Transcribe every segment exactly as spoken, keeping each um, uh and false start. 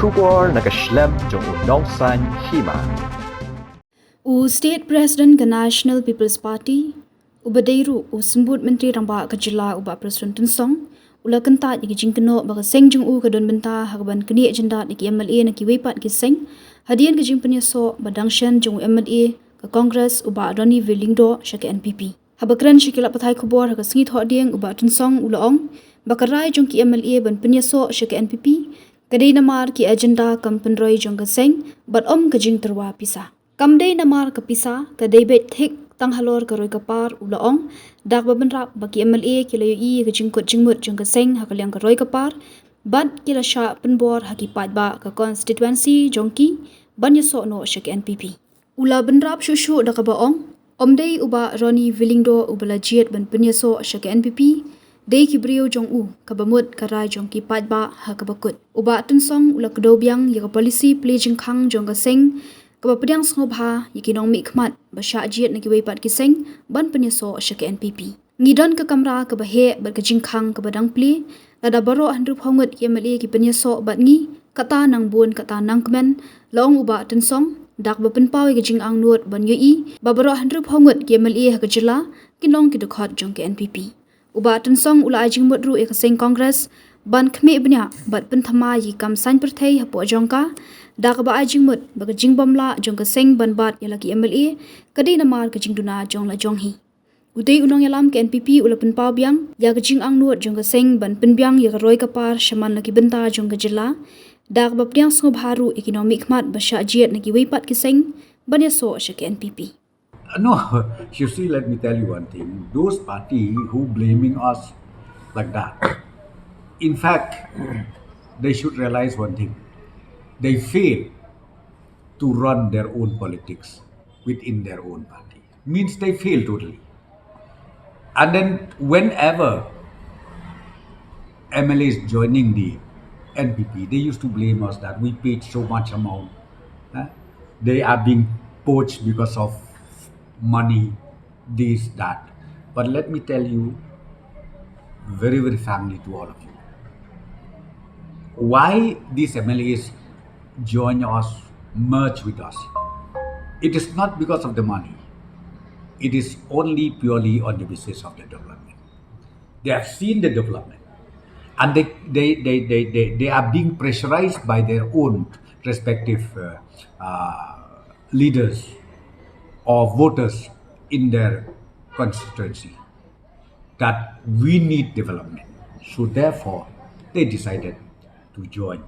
Khubor na ka shlem jong u Nongsaiñ Hima. U State President ka National People's Party, uba dei ruh u Symbud Myntri Rangbah ka jylla u Bah Prestone Tynsong, u la kyntait ïa ki jingkynnoh ba ka seng jong u ka don bynta ha kaban knieh jyndat ïa ki M L A na kiwei pat ki seng, hadien ka jingpynïasoh ba dang shen jong u M L A ka Congress u Bah Ronnie V Lyngdoh sha ka N P P. Haba kren sha ki lad pathai khubor ha ka sngi Thohdieng u Bah Tynsong u la ong ba ka rai jong ki M L A ban pynïasoh sha ka N P P ka dei namar ki agenda kam pynroi jong ka seng bad ym ka jingtyrwa pisa. Kam dei namar ka pisa, ka dei beit thik tang halor ka roi ka par, u la ong, da kaba bynrap ba ki M L A ki la ïohi ïa ka jingkut jingmut jong ka seng ha ka liang ka roi ka par bad ki la shah pynbor ha ki paidbah ka constituency jong ki ban ïasoh noh sha ka N P P. U la bynrap shuh shuh da kaba ong, ym dei u Bah Ronnie V Lyngdoh uba la jied ban pynïasoh sha ka N P P, dei ki briew jong u, kaba mut ka rai jong ki paidbah ha kaba kut. U Bah Tynsong u la kdew biang ïa ka policy plie jingkhang jong ka seng kaba pdiang sngewbha ïa ki nongmihkhmat ba shah jied na kiwei pat ki seng ban pynïasoh sha ka N P P. Ngi don ka kamra kaba heh bad ka jingkhang kaba dang plie, lada baroh hynriewphew ngut ki M L A ki pynïasoh bad ngi, kata nang bun kata nang kmen, la ong u Bah Tynsong, da kaba pynpaw ïa ka jingangnud ban ïohi ba baroh hynriewphew ngut ki M L A ha ka jylla kin long ki dkhot jong ka N P P. U Bah Tynsong u la ai jingmut ruh ïa ka seng Congress ban khmih bniah bad pynthymmai ïa ki kam saiñ pyrthei hapoh jong ka, da kaba ai jingmut ba ka jingbymlah jong ka seng ban bat ïa la ki M L A ka dei namar ka jingduna jong la jong hi. Utei u nongïalam ka N P P u la pynpaw biang ïa ka jingangnud jong ka seng ban pynbiang ïa ka roi ka par sha man la ki bynta jong ka jylla, da kaba pdiang sngewbha ruh ïa ki nongmihkhmat ba shah jied na kiwei pat ki seng ban ïasoh sha ka N P P. No, you see, let me tell you one thing. Those party who blaming us like that, in fact, they should realize one thing. They fail to run their own politics within their own party. Means they fail totally. And then whenever M L As joining the N P P, they used to blame us that we paid so much amount. Huh? They are being poached because of money, this, that. But let me tell you very, very frankly to all of you, why these M L As join us, merge with us? It is not because of the money. It is only purely on the basis of the development. They have seen the development, and they they they they, they, they are being pressurized by their own respective uh, uh, leaders or voters in their constituency that we need development. So therefore, they decided to join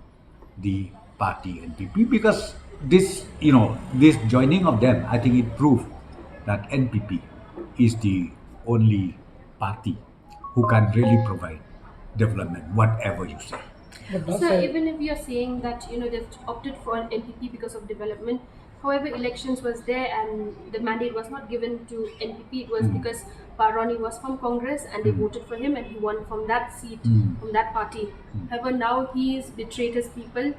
the party N P P because this, you know, this joining of them, I think it proved that N P P is the only party who can really provide development, whatever you say. So even if you're saying that, you know, they've opted for an N P P because of development, however, elections was there and the mandate was not given to N P P. It was because Bah Ronnie was from Congress and they voted for him and he won from that seat, from that party. However, now he has betrayed his people.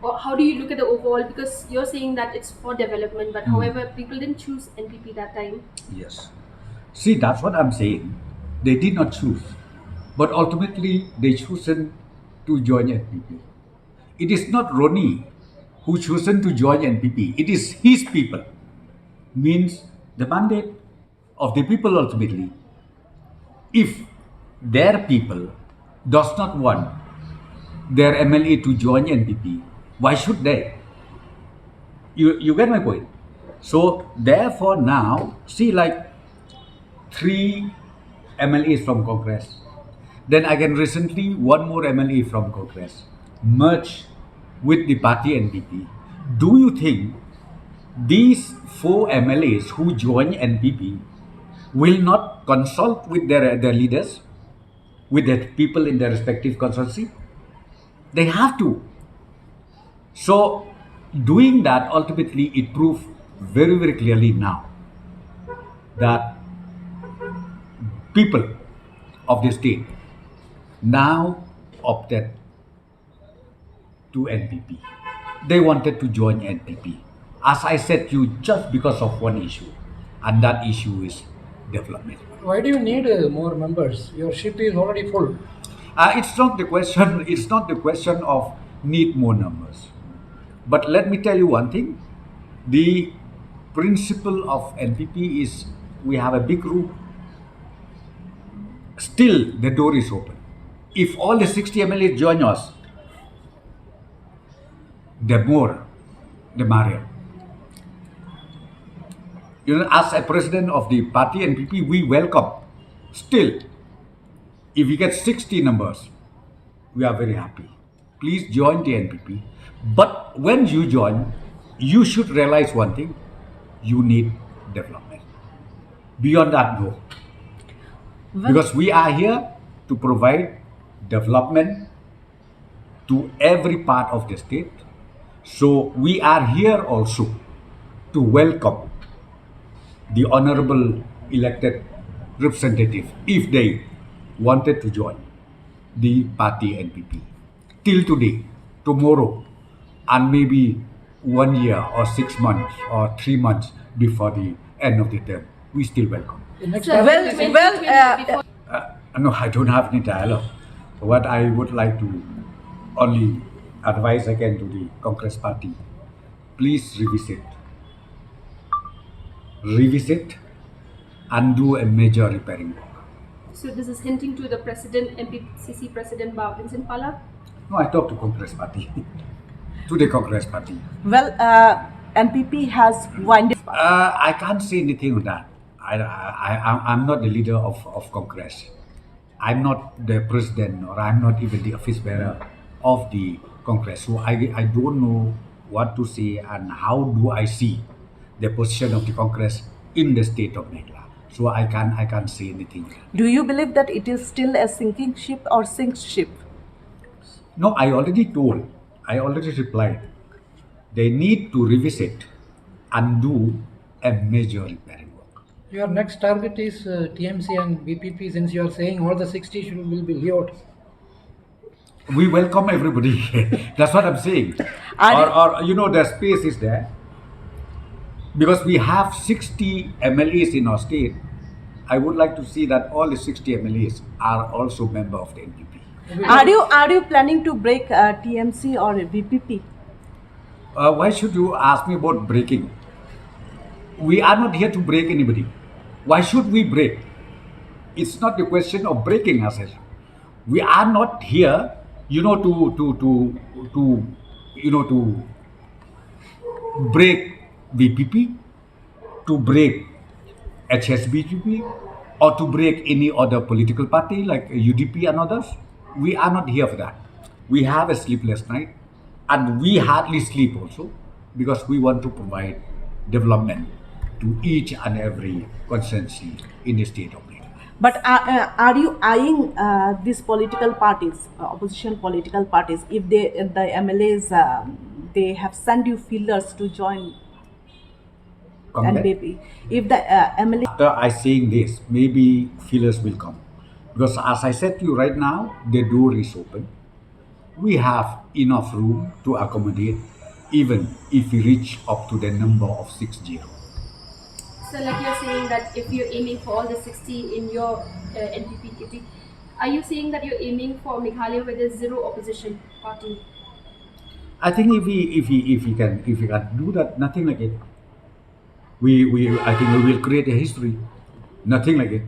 Or how do you look at the overall? Because you're saying that it's for development, but however, people didn't choose N P P that time. Yes. See, that's what I'm saying. They did not choose. But ultimately, they chosen to join N P P. It is not Ronnie who chosen to join N P P. It is his people. Means the mandate of the people ultimately. If their people does not want their M L A to join N P P, why should they? You, you get my point? So therefore now, see, like, three M L As from Congress. Then again, recently, one more M L A from Congress merged with the party N P P. Do you think these four M L As who join N P P will not consult with their, their leaders, with their people in their respective constituency? They have to. So, doing that, ultimately, it proved very, very clearly now that people of the state now opted to N P P. They wanted to join N P P. As I said to you, just because of one issue, and that issue is development. Why do you need uh, more members? Your ship is already full. Uh, it's not the question. It's not the question of need more numbers. But let me tell you one thing, the principle of N P P is we have a big room. Still, the door is open. If all the sixty M L As join us, the more, the merrier. You know, as a president of the party N P P, we welcome. Still, if we get sixty numbers, we are very happy. Please join the N P P. But when you join, you should realize one thing, you need development. Beyond that, no. Because we are here to provide development to every part of the state. So we are here also to welcome the honorable elected representative if they wanted to join the party N P P. Till today, tomorrow, and maybe one year or six months or three months before the end of the term, we still welcome. Well, well, uh, Uh, no, I don't have any dialogue. What I would like to only advise again to the Congress party, please revisit. Revisit and do a major repairing work. So this is hinting to the president, M P C C president, Bah Vincent Pala. No, I talk to Congress party. To the Congress party. Well, uh, N P P has winded. Uh, I can't say anything on that. I, I, I, I'm not the leader of, of Congress. I'm not the president, or I'm not even the office bearer of the Congress. So I, I don't know what to say and how do I see the position of the Congress in the state of Meghalaya. So I can't, I can't say anything. Do you believe that it is still a sinking ship or sinks ship? No, I already told, I already replied. They need to revisit and do a major repairing work. Your next target is uh, T M C and V P P, since you are saying all the sixty should, will be laid out. We welcome everybody. That's what I'm saying. Are Or, you- or, you know, the space is there. Because we have sixty M L As in our state, I would like to see that all the sixty M L As are also member of the N P P. Are you are you planning to break uh, T M C or V P P? Uh, why should you ask me about breaking? We are not here to break anybody. Why should we break? It's not the question of breaking, as I said. We are not here, you know, to to to to you know to break V P P, to break H S P G P, or to break any other political party like U D P and others. We are not here for that. We have a sleepless night, and we hardly sleep also, because we want to provide development to each and every constituency in the state of Meghalaya. But uh, uh, are you eyeing uh, these political parties, uh, opposition political parties, if they, if the M L As, uh, they have sent you feelers to join Come back. N P P? If the uh, M L A After I saying this, maybe feelers will come. Because as I said to you right now, the door is open. We have enough room to accommodate, even if we reach up to the number of six zero. So like you're saying that if you're aiming for all the sixty in your uh, N P P kitty, are you saying that you're aiming for Meghalaya where there's zero opposition party? I think if we if we if we can if we can do that, nothing like it. We we I think we will create a history. Nothing like it.